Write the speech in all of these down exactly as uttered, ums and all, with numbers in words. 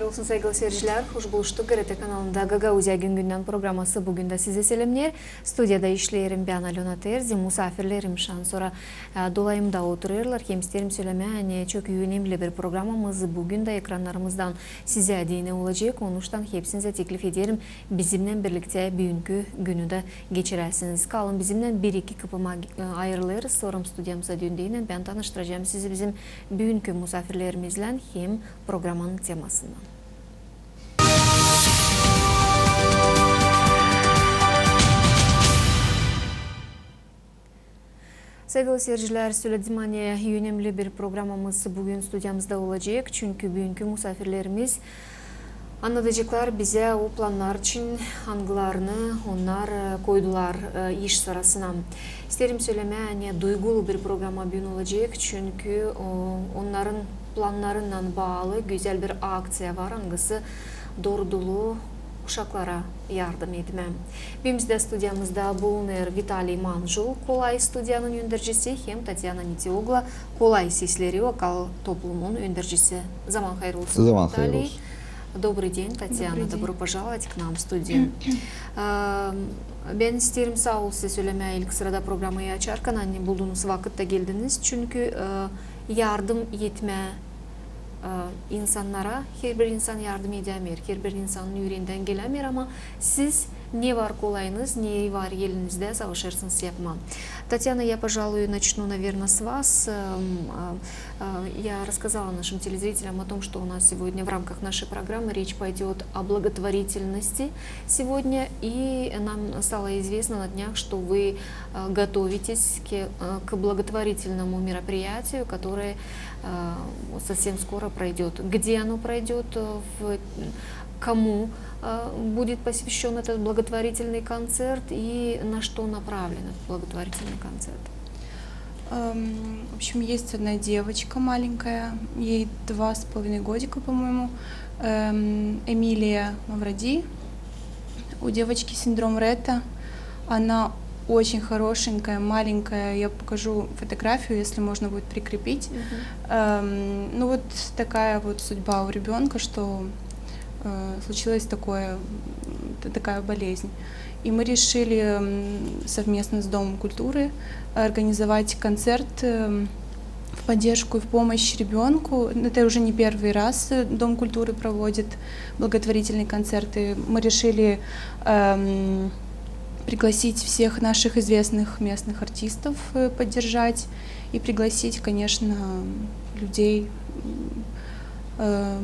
Olsun, saygılı seyircilär, hoş buluştuk. GRT kanalında Gagauziya gün-gündän programası bugün dä sizi selämneer. Studiyada işleerim bän, Alöna Terzi, musaafirlerim şansora, e, dolayımda oturêrlar. Hem isteerim sölemää, ani çok önemli bir programamız bugün dä ekrannarımızdan sizä dininä olacek. Onuştan hepsinizä teklif ederim bizimnän birliktä büünkü günü dä geçiräsiniz. Kalın bizimnän, bir-iki kıpıma, e, ayırılêrız, sora studiyamıza döndüynän bän tanıştıracam sizi bizim büünkü musaafirlerimizlän hem programanın temasınnan. Saygılı seyircilär, söledim, ani önemli bir programamız bugün studiyamızda olacek, çünkü büünkü musaafirlerimiz annadaceklar bizä o plannar için, angılarını onnar, e, koydular, e, iş sırasına. İsteerim sölemää, ani duygulu bir programa büün olacek, çünkü, o, onnarın plannarınnan baalı gözäl bir akţiya var, angısı dordulu uşaklara yardım etmää. Büün bizdä studiyamızda bulunêr Vitaliy Manjul, Kolay studiyanın öndercisi, hem Tatyana Mitiogla, Kolay sesleri vokal toplumun öndercisi. Zaman hayır olsun, Vitaliy. Zaman hayır olsun. Добрый день, Татьяна. Добро пожаловать к нам в студию. Bän isteerim saa ol sizä sölemää ilk sırada programayı açarkan, ani buldunuz vakıt da geldiniz, çünkü, e, yardım etmää, e, insannara, herbir insan yardım edämeer, herbir insanın üreendän gelämeer, ama siz ne var kolayınız, ne var elinizdä, savaşêrsınız yapmaa. Татьяна, я, пожалуй, начну, наверно, с вас. Эм, а, А, я рассказала нашим телезрителям о том, что у нас сегодня в рамках нашей программы речь пойдёт о благотворительности сегодня, и нам стало известно на днях, что вы, а, готовитесь к, а, к благотворительному мероприятию, которое, а, вот совсем скоро пройдёт. Где оно пройдёт, э, в, кому, а, будет посвящён этот благотворительный концерт и на что направлен этот благотворительный концерт? Эм, в общем, есть одна девочка маленькая, ей два с половиной годика, по-моему, эм, Эмилия Мавроди. У девочки синдром Ретта. Она очень хорошенькая, маленькая. Я покажу фотографию, если можно будет прикрепить. Эм, ну вот такая вот судьба у ребёнка, что, э, случилось такое, м, т-, такая болезнь. И мы решили, м, совместно с Домом культуры организовать концерт, эм, в поддержку и в помощь ребёнку. Это уже не первый раз, э, Дом культуры проводит благотворительные концерты. Мы решили, эм, пригласить всех наших известных местных артистов, э, поддержать и пригласить, конечно, людей, м, э,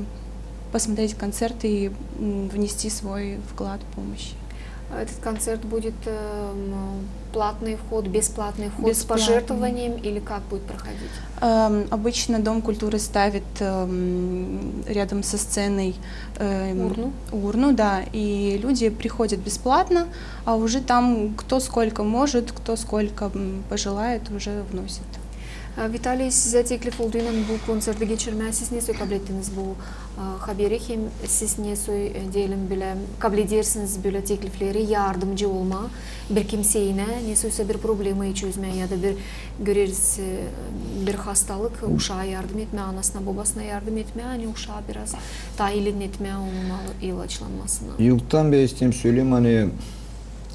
посмотреть концерт и, м, внести свой вклад помощи. А этот концерт будет, эм, платный вход, бесплатный вход с пожертвованием или как будет проходить? Эм, обычно Дом культуры ставит, эм, рядом со сценой, эм, урну, да, и люди приходят бесплатно, а уже там кто сколько может, кто сколько, м, пожелает, уже вносит. E, Vitaliy, sizä teklif olduynan bu konserti geçirmää, siz nesoy kablettiniz bu, e, haberi, hem siz nesoy, e, deyelim bölä, kabledersiniz bölä teklifleri yardımcı olmaa bir kimseynä, nesoysa bir problema çözmää ya da bir, göreriz, e, bir hastalık, uşaa yardım etmää, anasına, bobasına yardım etmää, ani uşaa biraz taa iilennetmää, onun ilaçlanmasına. Yıldan beri isteerim söleyim, ani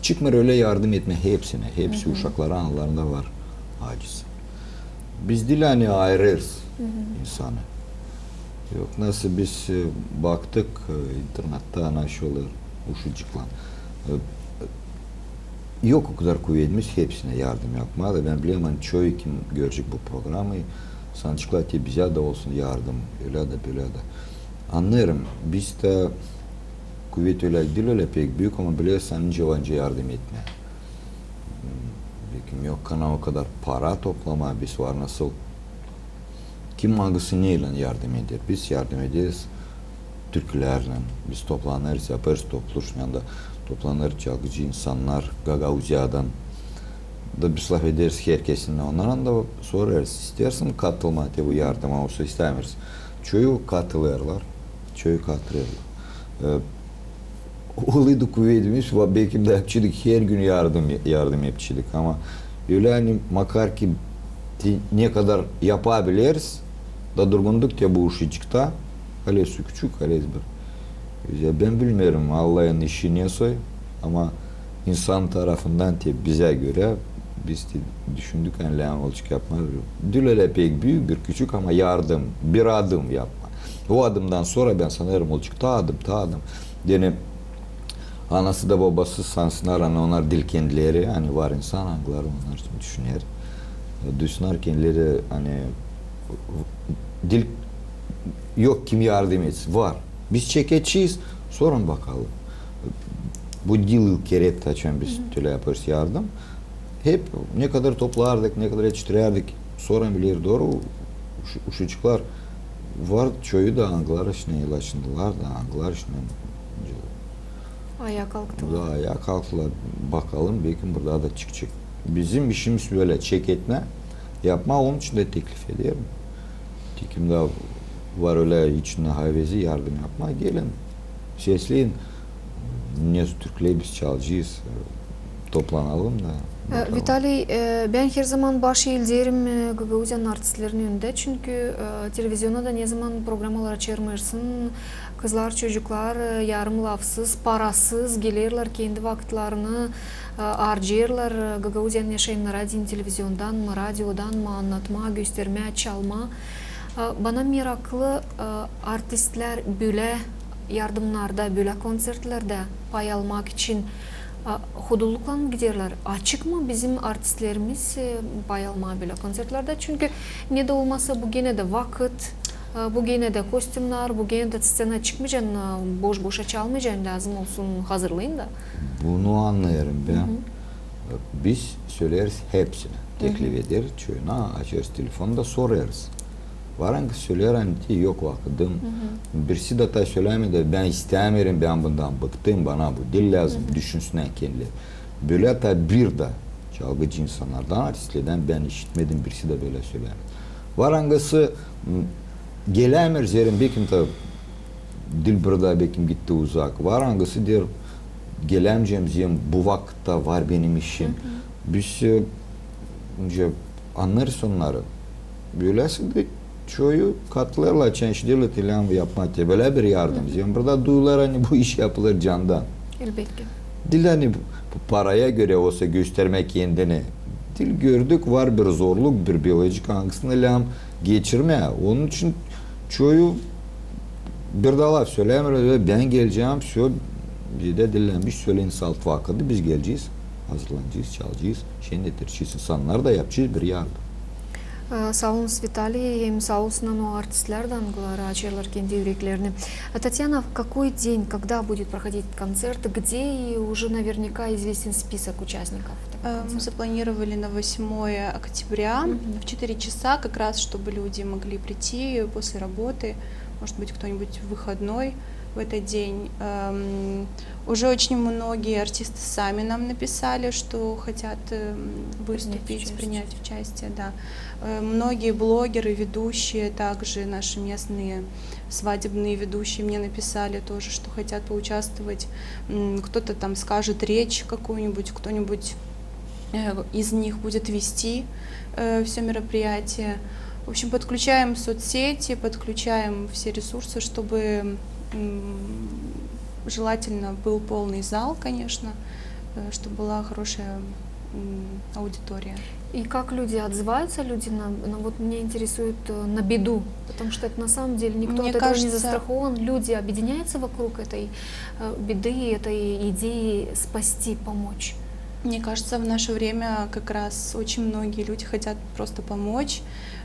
çıkmêêr ölä yardım etmää hepsinä, hepsi uşakların analarında var acısı. Biz diil ani ayırêrız insanı. Yok, nasıl biz, e, baktık, e, internettä, nasıl olêr uşacıklan. E, yok o kadar kuvedimiz hepsinä yardım yapmaa da, bän bilerim, ani çoyu kim görecek bu programayı, sanaceklar, te bizä dä olsun yardım, ölä dä, bölä dä. Annêêrım, bizdä kuvet ölä diil, ölä pek büük, ama bilersiniz, ani nicä var nicä yardım etmää. Bekim yok kana o kadar para toplamaa, biz var nasıl, kim angısı neylän yardım eder. Biz yardım ederiz türkülärlän, biz toplanêrız, yapêrız toplu, şunda toplanêr çalgıcı insannar Gagauziyadan. Da biz lafederiz herkesin, onnardan da sorêrız, isteersin mi katılmaa te bu yardıma, osa istämeeriz. Çoyu katılêrlar, çoyu katılêrlar. E, oleydı kuvedimiz, va-, bekim dä yapaceydık, her gün yardım, yardım yapaceydık, ama ölä ani makar ki te ne kadar yapabileriz, da durgunduk te bu uşacıkta, halizdän küçük, halizdän bir Ya bän bilmeerim Allahın işi ne soy, ama insan tarafından te bizä görä biz te düşündük, ani lääzım olacek yapmaa. Diil ölä pek büük, bir küçük, ama yardım, bir adım yapmaa. O adımdan sora bän sanêrım olacek taa adım, taa adım. Deyni anası da babası sansınnar, ani onnar diil kendileri, ani var insan, angıları onnar için düşüner. Duysunnar kendileri, ani diil yok kim yardım etsin, var. Biz çekecez, sora bakalım. Bu diil ilk kerä, açan biz tölä yapêrız yardım. Hep ne kadar toplardık, ne kadar etiştirärdik, sora ileri dooru uş-, uşacıklar var, çoyu da angıları işindän ilaçlandılar da, angıları işindän ayaa kalktılar. Da, ayaa kalktılar. Bakalım, bekim burada da çıkacek. Bizim işimiz bölä çeketmää, yapmaa, onun için dä teklif ederim. Te kimdä var ölä içindä havezi yardım yapmaa, gelin, sesleyin. Ne türklär biz çalacez, toplanalım da. E, bakalım. Vitaliy, e, bän herzaman baş eerim, e, Gagauziyanın artistlerinin önündä, çünkü, e, televizionda da nezaman programalar açêrmêêrsın, kızlar, çocuklar, e, yarım lafsız, parasız gelerlär, kendi vakıtlarını, e, arcêêrlar, e, Gagauziyanın yaşayını, televiziondan mı, radiodan mı, annatmaa, göstermää, çalmaa. E, bana meraklı, e, artistlär bölä yardımnarda, bölä konţertlerdä pay almak için, e, hudulluklan mı giderlär? Açık mı bizim artistlerimiz, e, pay almaa bölä konţertlerdä? Çünkü ne dä olmasa, bu genä dä vakıt, e, bu genä dä kostümnär, bu genä dä sţenaya çıkmayacan, e, boş-boşa çalmayacan, lääzım olsun hazırlayın da. Bunu annêêrım bän. Biz söleriz hepsinä. Teklif ederiz çoyuna, açêrız telefon da sorêrız. Var angısı söleer, ani yok vakıdım. Birisi dä taa sölämedi, bän istämeerim, bän bundan bıktım, bana bu diil lääzım, düşünsünnär kendileri. Bölä taa bir dä çalgıcı insannardan, artistlerdän bän işitmedim, birisi dä bölä sölämedi. Var angısı, m, gelämeer, zerä bekim taa diil burada, bekim gitti uzak. Var angısı deer, gelämeyecäm, zerä bu vakıtta var benim işim. Biz, e, önce annêêrız onnarı. Böläsi dä çoyu katılêrlar, açan işi diil, lääzım yapmaa te bölä bir yardım. Zerä burada duyêrlar, ani bu iş yapılêr candan. Elbetki. Diil ani bu paraya görä olsa göstermää kendini. Diil, gördük, var bir zorluk, bir bölä, angısını lääzım geçirmää. Onun için çoyu bir dä laf sölämeer, bän gelecäm, всё, bizdä diillämmiş, söleyin saat vakıdı, biz gelecez, hazırlanacez, çalacez, şenlendirecez insannar da, yapacez bir yardım. E, saa olun, Vitaliy, hem saa olsun o artistlär dä, angıları açêrlar kendi üreklerini. E, Tatyana, в какой день, когда будет проходить концерт, где, и уже наверняка известен список участников этого концерта? Э, мы запланировали на восьмое октября в четыре часа, как раз чтобы люди могли прийти после работы, может быть, кто-нибудь в выходной в этот день. Эм, Уже очень многие артисты сами нам написали, что хотят, эм, выступить, принять участие, да. Э, многие блогеры, ведущие, также наши местные свадебные ведущие мне написали тоже, что хотят поучаствовать. М, кто-то там скажет речь какую-нибудь, кто-нибудь, э, из них будет вести, э, всё мероприятие. В общем, подключаем соцсети, подключаем все ресурсы, чтобы, м, желательно был полный зал, конечно, э, чтобы была хорошая, м, аудитория. И как люди отзываются, люди на, на, вот меня интересует, э, на беду, потому что это на самом деле никто от этого не застрахован. Мне кажется, люди объединяются вокруг этой, э, беды, этой идеи спасти, помочь. Мне кажется, в наше время как раз очень многие люди хотят просто помочь,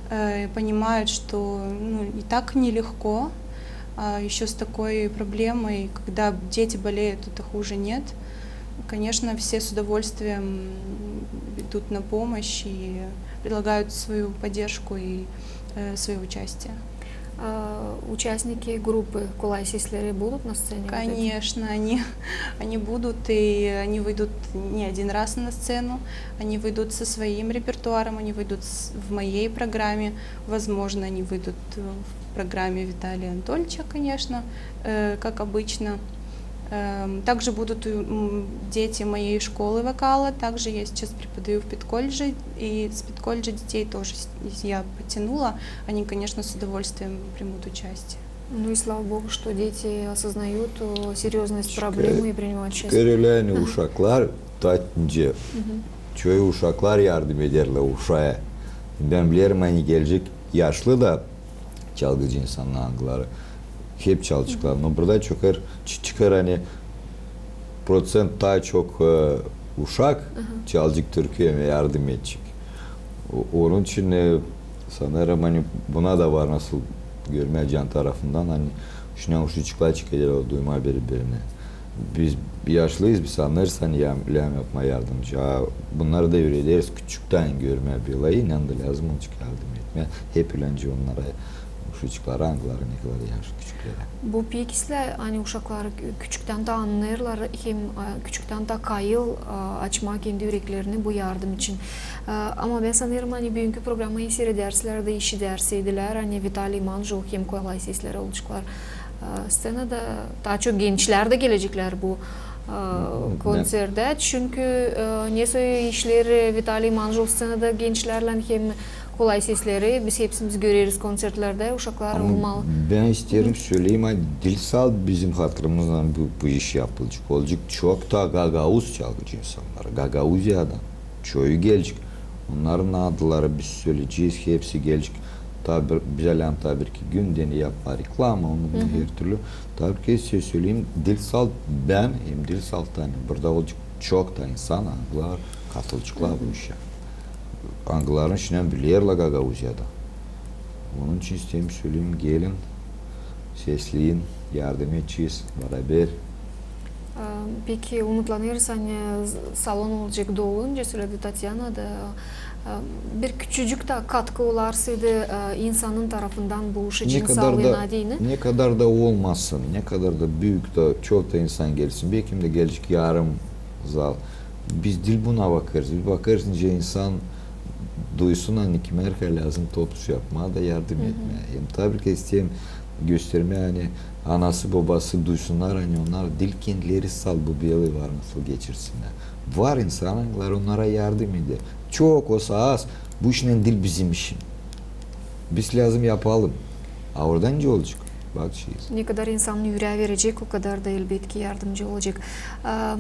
э, понимают, что, ну, и так нелегко, а ещё с такой проблемой, когда дети болеют, это хуже нет. Конечно, все с удовольствием идут на помощь и предлагают свою поддержку и, э, своё участие. А участники группы «Kolay sesleri» будут на сцене вот эти? Конечно, они, они будут, и они выйдут не один раз на сцену, они выйдут со своим репертуаром, они выйдут с-, в моей программе, возможно, они выйдут в программе Виталия Анатольевича, конечно, э, как обычно. Эм, также будут, м, дети моей школы вокала. Также я сейчас преподаю в педколледже, и с педколледжа детей тоже с-, я подтянула. Они, конечно, с удовольствием примут участие. Ну и слава Богу, что дети осознают, э, серьёзность проблемы и принимают участие. Çıkêr ölä, ani uşaklar, taatınca, çoyu uşaklar yardım ederlär uşaa. Bän bilerim, ani gelecek yaşlı da çalgıcı insannar, angıları hep çalaceklar. No burada çıkêr, çı-, çıkêr, ani proţent taa çok, e, uşak çalacek türkü hem yardım edecek. O-, onun için, e, sanêrım, ani buna da var nasıl görmää can tarafından, ani şindän uşacıklar çıkaceklar duymaa biri-birini. Biz yaşlıyız, biz annêêrız, ani lääzım yapmaa yardımcı. A bunnarı da üürederiz küçüktän görmää belayı, ne da lääzım olacek yardım etmää. Hep ölä onnara, uşacıklara, angıları ne kadar yaşı küçüklerä. Bu pek islää, ani uşaklar kü-, küçüktän dä annêêrlar, hem, a, küçüktän dä kayıl, a, açmaa kendi üreklerini bu yardım için. A, ama bän sanêrım, ani büünkü programayı siredärseydilär, işidärseydilär, ani Vitaliy Manjul hem Kolay sesleri olaceklar, a, sţenada. Taa çok gençlär dä geleceklär bu, a, konţertä. Çünkü, a, ne soy işleri Vitaliy Manjul sţenada gençlärlän hem Kolay sesleri, biz hepsimiz göreriz konţertlerdä, uşaklar olmalı. Ama bän isteerim söleyim, ani diil salt bizim hatırımızdan bu, bu iş yapılacek. Olacek çok taa gagauz çalgıcı insannar. Gagauziyadan çoyu gelecek. Onnarın adları biz söleyecez, hepsi gelecek. Taa bir, bizä lääzım taa bir-iki gün deyni yapmaa reklama, onu bunu her türlü. Taa bir kerä söleyim, diil salt bän, hem diil salt, ani burada olacek çok taa insan, angılar katılaceklar bu işä. Angıların şindän bilerlär Gagauziyada. Onun için isteerim söleyim, gelin, sesleyin, yardım edecez baraber. A, peki, umutlanêrız, ani salon olacek dolu, nicä söledi Tatyana da, a, bir küçücük taa katkı olarsaydı, a, insanın tarafından bu iş için saalanacak, deyni? Ne kadar da olmasın, ne kadar da büük da, çok da insan gelsin, bekim dä gelecek yarım zal. Biz diil buna bakêrız. Biz bakêrız, nicä insan duysun, ani kimär lääzım topluş yapmaa da yardım etmää. Hem taa bir kerä isteerim göstermää, ani anası-bobası duysunnar, ani onnar diil kendileri salt bu belayı var nasıl geçirsinnär. Var insan, angıları onnara yardım eder. Çok olsa, az, bu işlän diil bizim işin. Biz lääzım yapalım. A oradan nicä olacek? Bakacez. Ne kadar insanın ürää verecek, o kadar da elbetki yardımcı olacek. Am,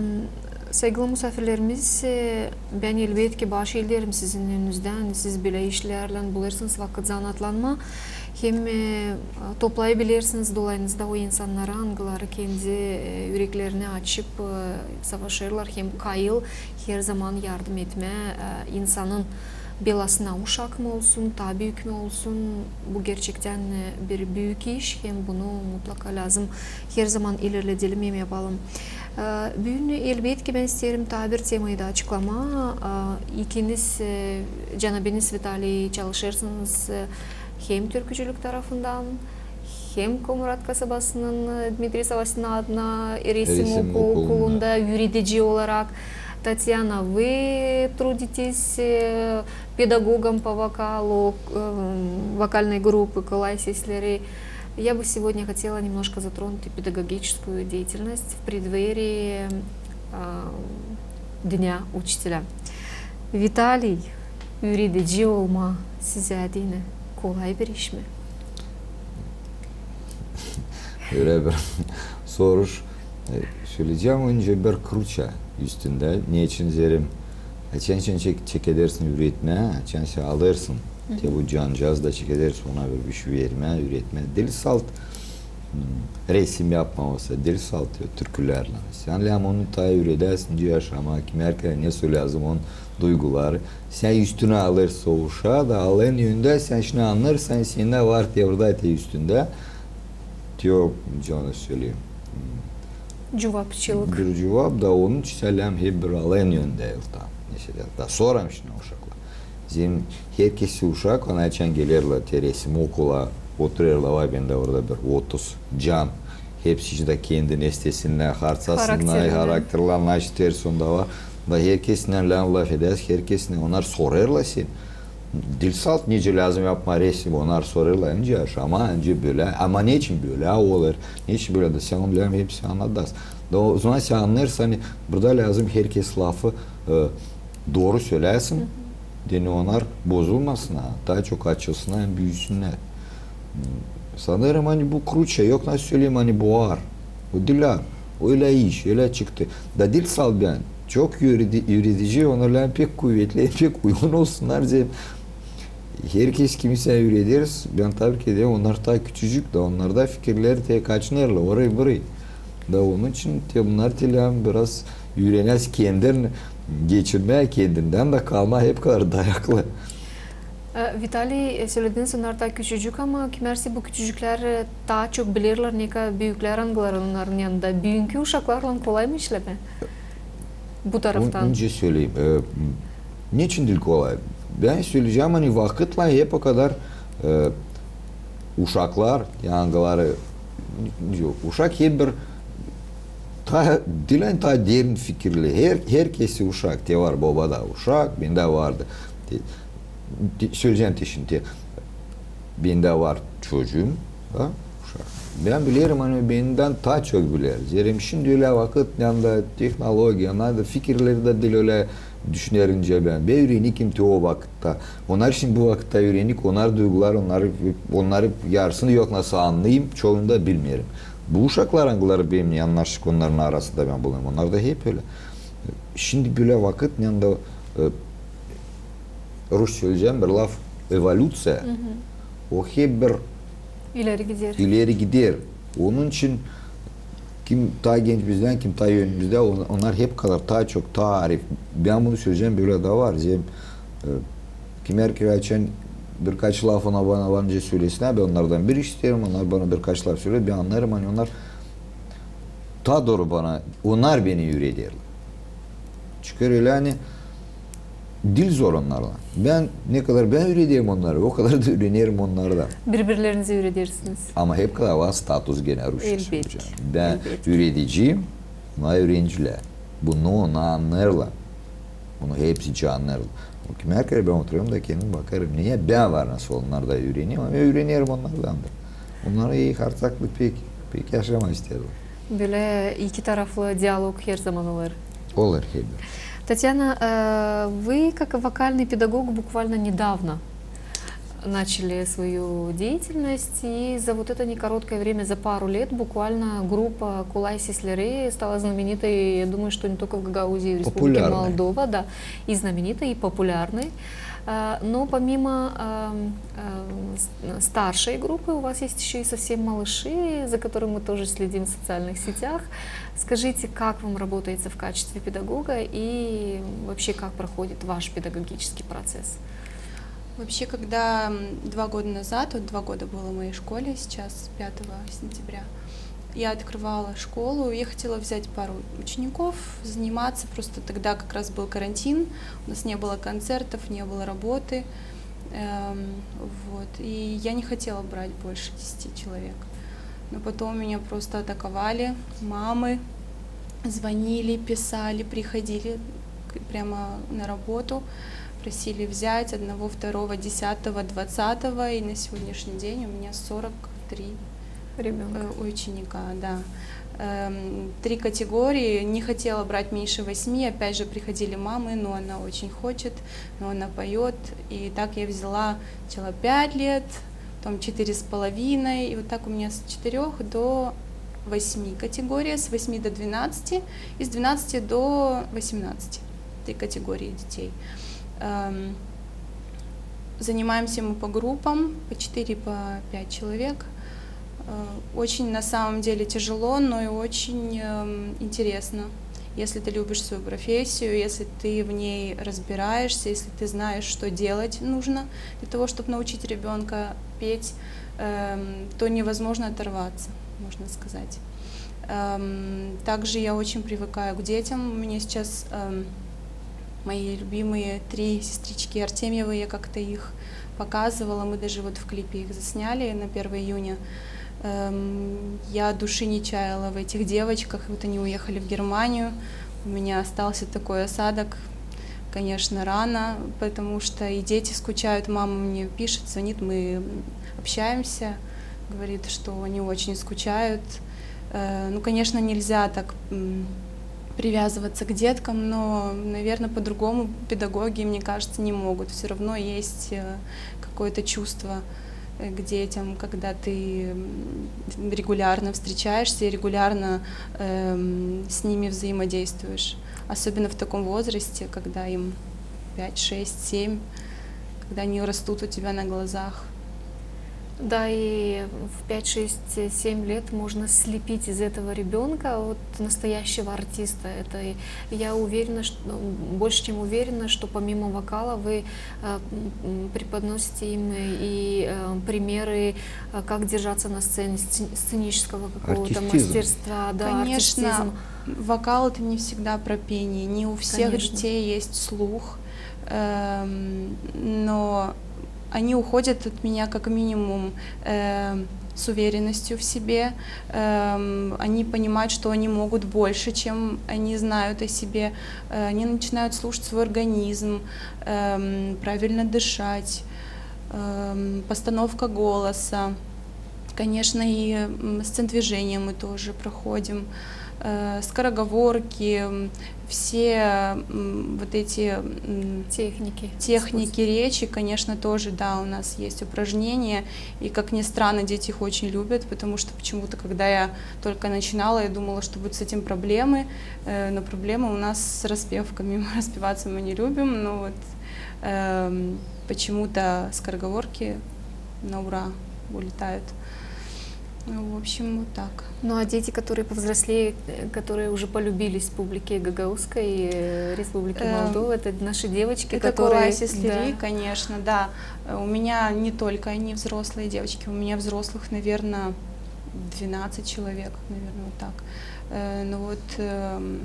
saygılı musaafirlerimiz, e, bän elbetki baaş ileerim sizin önünüzdän, siz bölä işlärlän bulêrsınız vakıt zanaatlanmaa hem, e, toplay bilersiniz dolayınızda o insannarı, angıları kendi, e, üreklerini açıp, e, savaşêrlar hem kayıl her zaman yardım etmää, e, insanın belasına, uşak mı olsun, taa büük mü olsun, bu gerçektän, e, bir büük iş, hem bunu mutlaka lääzım her zaman ilerledelim hem yapalım. E, büün, elbetki, bän isteerim taa bir temayı da açıklamaa. E, ikiniz, e, canabiniz Vitaliy, çalışêrsınız, e, hem türkücülük tarafından, hem Komurat kasabasının, e, Dmitriy Savastin adına resim okulunda üüredici olarak. Tatyana, вы трудитесь, э, педагогом по вокалу, э, вокальной группы «Kolay sesleri». Я бы сегодня хотела немножко затронуть и педагогическую деятельность в преддверии, э, Дня учителя. Vitaliy, üüredici olmaa sizä deyni kolay bir iş mi? Ölä bir soruş. E, söleyecäm öncä bir kruça üstündä. Neçin deerim, açan sän çek-, çekedersin üüretmää, açan sän alêrsın te bu cancaaza da çekedersin ona bir iş vermää, üüretmää. Diil salt, hmm, resim yapmaa olsa, diil salt türkülärlän. Sän lääzım onu taa üüredäsin, nicä yaşamaa, kimär ne soy lääzım onun duyguları. Sän üstünä alêrsın o uşaa da, alan yöndä sän şindi annêrsın, sendä var te burada te üstündä. Te o, canı söleyim, cuvapçılık. Bir cuvap da, onun için sän lääzım hep bir alan yöndä eltä. Neşe da, da sora şindi uşaklar. Bizim herkezi uşak, ona açan gelerlär te resim okula, oturêrlar, var bendä orada bir otuz can. Hepsi dä kendi nestesinnär, harţasınnar, harakterlär, naşi ters onda var. Da herkesinnän lääzım lafedäsin, herkesinnän, onnar sorêrlar seni. Diil salt nicä lääzım yapmaa resim, onnar sorêrlar, nicä yaşamaa, nicä bölä, ama neçin bölä olêr, neçin bölä da sän onu lääzım hepsini annadasın. Da o zaman sän annêêrsın, ani burada lääzım herkez lafı, e, dooru söleyäsin, deyni onnar bozulmasınnar, taa çok açılsınnar hem büüsünnär. Sanêrım, ani bu krutça, yok, nasıl söleyim, ani bu aar. O diil aar. Ölä iş, ölä çıktı. Da diil salt bän. Çok üüredi-, üüredici, onnar pek kuvetli, pek uygun olsunnar. Zerä herkez, kimi sän üürederiz, bän tabii ki deerim, onnar taa küçücük, da onnarda fikirleri te kaçınêrlar orayı-burayı. Da onun için te bunnar te lääzım biraz üürenäs kendin geçinmää, kendindän dä kalmaa hep kadar dayaklı. E, Vitaliy, e, sölediniz, onnar taa küçücük, ama kimärsi bu küçücüklär, e, taa çok bilerlär, ne ka büüklär, angıları onnarın yanında. Büünkü uşaklarlan kolay mı işlemää? Bu taraftan. Ön-, öncä söleyim, e, m-, neçin diil kolay? Bän söleyecäm, ani vakıtlan hep o kadar, e, uşaklar, angıları, yok, uşak hep bir taa, diil ani taa derin fikirli. Her, herkezi uşak, te var bobada uşak, bendä vardı. Te, te, söleyecäm te şindi, te, bendä var çocuum, da, uşak. Bän bilerim, ani bendän taa çok biler. Zerä şindi ölä vakıt, yanında tehnologiya, nadä fikirleri dä diil ölä düşünerim, nicä bän. Bän üürenik, kim te o vakıtta. Onnar şindi bu vakıtta üürenik, onnar duygular, onnar, onnarı yarısını yok nasıl annayım, çoyunu da bilmeerim. Bu uşaklar, angıları benimnän yanaşık, onnarın arasında bän bulunêrım. Onnar da hep ölä. Şindi bölä vakıt, yanında, e, rusça söleyecäm bir laf, evolüţiya. O hep bir ileri gider. İleri gider. Onun için kim taa genç bizdän, kim taa önümüzdä, on-, onnar hep kadar taa çok, taa arif. Bän bunu söleyecäm, bölä dä var. Zerä, e, kimär kerä açan birkaç laf onnar bana var nicä sölesin, bän onnardan bir isteerim, onnar bana birkaç laf sölää, bän annêêrım, ani onnar taa dooru bana, onnar beni üürederlär. Çıkêr ölä, ani diil zor onnarlan. Bän, ne kadar bän üürederim onnarı, o kadar da üürenerim onnardan. Biri-birlerinizi üüredersiniz. Ama hep kadar var status genä rusça söleyecäm. Bän üürediciyim, ama üürenicilär bunu, onu annêêrlar. Bunu hepsi annêêrlar. Kimär kerä bän oturêrım da kendim bakêrım, ne bän var nasıl onnarda üürenerim, ama üürenerim onnardan da. Onnar ii hartaklı pek, pek yaşamaa isteerlär. Bölä iki taraflı dialog her zaman olêr. Olêr hep. Татьяна, э, вы как вокальный педагог буквально недавно начали свою деятельность, и за вот это некороткое время, за пару лет, буквально группа «Kulay sesleri» стала знаменитой, я думаю, что не только в Гагаузии, в Республике Молдова, да, и знаменитой, и популярной. Э, но помимо, эм, эм, с-, старшей группы у вас есть ещё и совсем малыши, за которыми мы тоже следим в социальных сетях. Скажите, как вам работается в качестве педагога и вообще как проходит ваш педагогический процесс? Вообще, когда, м, два года назад, вот два года было моей школе, сейчас, пятого сентября, я открывала школу, я хотела взять пару учеников, заниматься, просто тогда как раз был карантин, у нас не было концертов, не было работы, эм, вот, и я не хотела брать больше десяти человек. Но потом меня просто атаковали мамы, звонили, писали, приходили к-, прямо на работу, просили взять одного, второго, десятого, двадцатого, и на сегодняшний день у меня сорок три, э, ученика, да. Эм, три категории, не хотела брать меньше восьми, опять же, приходили мамы, но она очень хочет, но она поёт, и так я взяла сначала пять лет, потом четыре с половиной, и вот так у меня с четырёх до восьми категория, с восьми до двенадцати и с двенадцати до восемнадцати. Три категории детей. Эм, занимаемся мы по группам, по четыре, по пять человек. Э, очень, на самом деле, тяжело, но и очень, эм, интересно. Если ты любишь свою профессию, если ты в ней разбираешься, если ты знаешь, что делать нужно для того, чтобы научить ребёнка петь, эм, то невозможно оторваться, можно сказать. Эм, также я очень привыкаю к детям. У меня сейчас, эм, мои любимые три сестрички Артемьевы, я как-то их показывала, мы даже вот в клипе их засняли на первое июня. Эм, я души не чаяла в этих девочках, и вот они уехали в Германию. У меня остался такой осадок, конечно, рана, потому что и дети скучают, мама мне пишет, звонит, мы общаемся, говорит, что они очень скучают. Э, ну, конечно, нельзя так, м, привязываться к деткам, но, наверное, по-другому педагоги, мне кажется, не могут. Всё равно есть, э, какое-то чувство э, к детям, когда ты, м, регулярно встречаешься и регулярно, эм, с ними взаимодействуешь. Особенно в таком возрасте, когда им пять, шесть, семь, когда они растут у тебя на глазах. Да, и в пять, шесть, семь лет можно слепить из этого ребёнка вот настоящего артиста. Это и я уверена, что, больше чем уверена, что помимо вокала вы, э, м, м, преподносите им и, э, примеры, э, как держаться на сцене, сцен-, сценического какого-то Артистизм. Мастерства, да, Конечно, артистизм. Вокал — это не всегда про пение. Не у всех Конечно. Детей есть слух, эм, но они уходят от меня как минимум, эм, с уверенностью в себе. Эм, они понимают, что они могут больше, чем они знают о себе. Э, они начинают слушать свой организм, эм, правильно дышать, эм, постановка голоса. Конечно, и, м, сцендвижение мы тоже проходим, э, скороговорки, м, все, м, вот эти, м, Техники. Техники речи, конечно, тоже, да, у нас есть упражнения. И, как ни странно, дети их очень любят, потому что почему-то, когда я только начинала, я думала, что будут с этим проблемы, э, но проблемы у нас с распевками. Мы распеваться мы не любим, но вот, эм, почему-то скороговорки на ура улетают. Ну, в общем, вот так. Ну, а дети, которые повзрослеют, э, которые уже полюбились публике гагаузской, э, Республики Эм, Молдова, это наши девочки, Это которые... Коласи Слири, Да. Конечно, да. Э, У меня не только они взрослые девочки, у меня взрослых, наверное, двенадцать человек, наверное, вот так. Э, Ну вот, эм,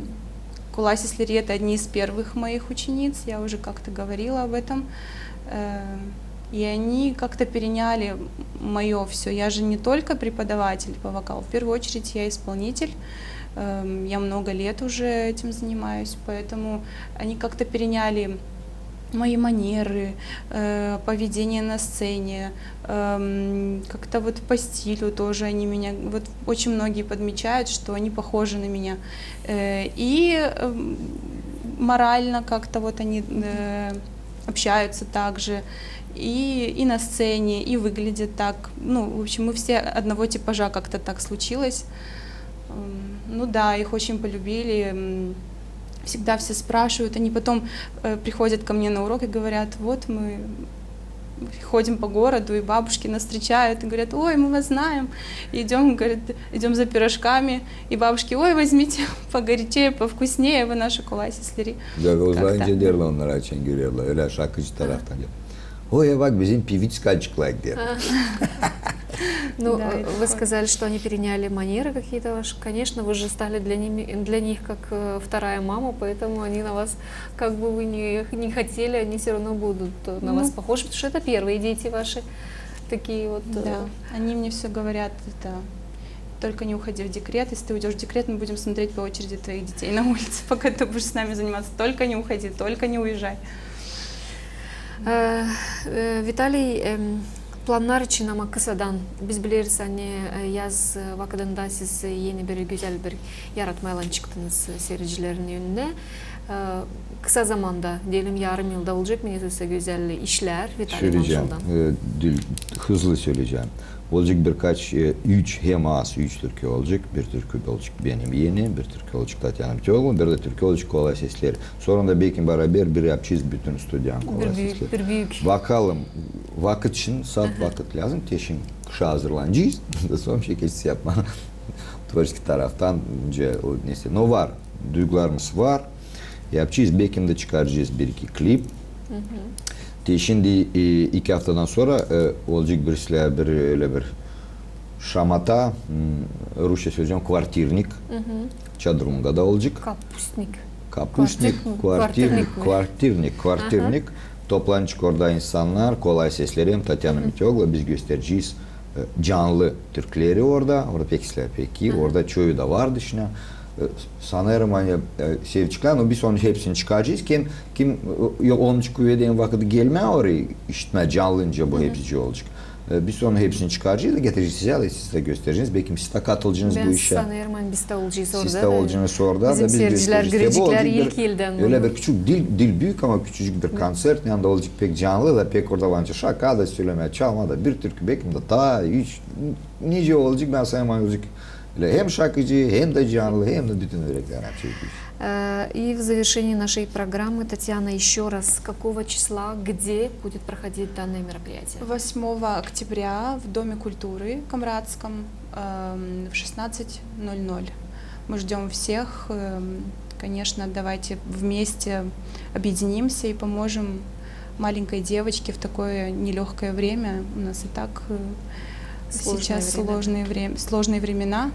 Коласи Слири — это одни из первых моих учениц, я уже как-то говорила об этом. Э, И они как-то переняли мое все. Я же не только преподаватель по вокалу, в первую очередь я исполнитель. Эм, Я много лет уже этим занимаюсь, поэтому они как-то переняли мои манеры, э, поведение на сцене, эм, как-то вот по стилю тоже они меня, вот очень многие подмечают, что они похожи на меня. Э, И эм, морально как-то вот они э, общаются так же, и, и на сцене, и выглядят так. Ну, в общем, мы все одного типажа, как-то так случилось. Эм, Ну да, их очень полюбили. М, Всегда все спрашивают, они потом э, приходят ко мне на урок и говорят: «Вот мы ходим по городу, и бабушки нас встречают и говорят: "Ой, мы вас знаем". Идем, говорит, идем за пирожками, и бабушки: "Ой, возьмите погорячее, повкуснее, вы наша Коласи Слири". Gagauzlar Как-то. Nicä derlär, onnar açan görerlär ölä şarkıcı taraftan. "Oy, bak, bizim piviçkacıklar", der. Ну, Да, э, это вы такое. Сказали, что они переняли манеры какие-то ваши. Конечно, вы же стали для ними, для них как э, вторая мама, поэтому они на вас, как бы вы не, не хотели, они все равно будут э, на Ну. Вас похожи, потому что это первые дети ваши. Такие вот. э, Да, они мне все говорят, это: "Только не уходи в декрет. Если ты уйдешь в декрет, мы будем смотреть по очереди твоих детей на улице, пока ты будешь с нами заниматься. Только не уходи, только не уезжай". Ee, e, Vitaliy, em, plannar için, ama kısadan, biz bileriz, ani e, yaz e, vakıdında siz e, eni bir gözäl bir yaratmaylan çıktınız e, siiredicilerin önünä. E, Kısa zamanda, deyelim, yarım yılda olacek mı nesä gözäl işlär Vitaliy Manşaldan? Sölecäm, e, dil, hızlı sölecäm. Olacek birkaç, e, üç, hem az üç türkü olacek. Bir türkü olacek benim eni, bir türkü olacek Tatyana Miteoglu, bir dä türkü olacek Kola Sesleri. Sora da bekim baraber bir yapacez bütün studiyanın Kola Sesleri. Bir büük. Bakalım, vakıt için, saat, vakıt lääzım, te şindi hazırlanacez. Da sora çekecez yapmaa tvorçeski taraftan, nesä. No var, duygularımız var. Yapacez, bekim dä çıkaracez bir-iki klip. Te şindi e, iki aftadan sora e, olacek bir, bir ölä bir şamata, m, rusça söleyecäm, kvartirnik. Çadırımda da olacek. Kapustnik. Kapustnik, Kvartirnik mi? Kvartirnik, Kvartirnik mi? Kvartirnik, Kvartirnik. Toplanacek orada insannar, Kola Sesleri hem Tatyana Miteoglu, biz gösterecez e, canlı türküleri orada. Orada pek islää, pek ii. Orada çoyu da var dışına. E, sanêrım, ani e, seveceklär, no biz onu hepsini çıkaracez. Kim, kim e, onca kuvedi hem vakıdı gelmää oraya işitmää canlınca, bu hepsi olacek. E, biz onu hepsini çıkaracez da getireceez sizä, siz dä gösterecez. Bekim siz dä katılacez bu işä. Sanêrım, ani biz dä olacez orada. Siz dä olacez orada da biz göstereceez. Ölä bir küçük dil, dil büük, ama küçücük bir koncert. Yanında olacek pek canlı da, pek orada var şaka da sölemää, çalmaa da, bir türkü, bekim dä taa üç, nicä olacek, bän sanêrım, olacek. Ölä hem şakacı, hem dä canlı, hem dä bütün üreklär açacez. И в завершении нашей программы, Татьяна, ещё раз, какого числа, где будет проходить данное мероприятие? Восьмого октября в Доме культуры Комратском в шестнадцать ноль ноль. Мы ждём всех. Конечно, давайте вместе объединимся и поможем маленькой девочке в такое нелёгкое время. У нас и так сейчас сложные времена,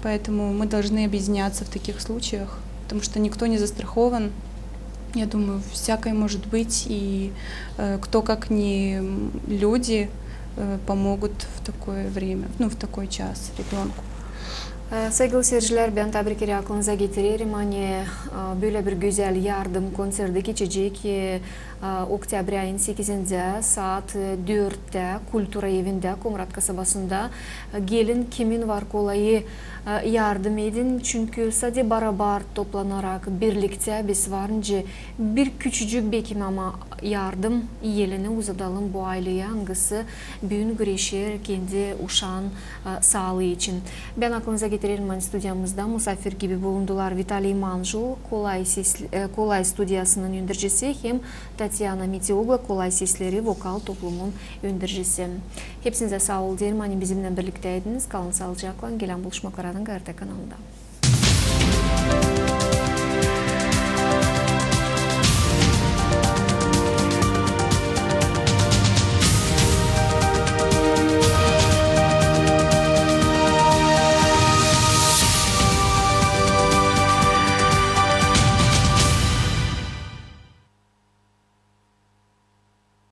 поэтому мы должны объединяться в таких случаях, потому что никто не застрахован. Я думаю, всякое может быть, и кто, как не люди, помогут в такое время, ну, в такой час ребёнку. Saygılı seyircilär, bän taa bir kerä aklınıza getirerim, ani bölä bir gözäl yardım konserti geçecek oktäbr ayın sekizindä saat dörttä Kultura evindä, Komrat kasabasında. Gelin, kimin var kolayı, yardım edin, çünkü sade barabar toplanarak, birliktä biz var nicä bir küçücük, bekim, ama yardım elini uzadalım bu ayleyä, angısı büün güreşer kendi uşaan saalıı için. Bän aklınıza getirerim, ani studiyamızda musaafir gibi bulundular Vitaliy Manjul, Kolay studiyasının öndercisi, hem Tatýana Meteoglu, Kolay sesleri vokal toplumun öndercisi. Hepsinizä saa ol deerim, ani bizimnän birliktäydiniz. Kalın saalıcaklan, gelän buluşmaklara ART kanalında.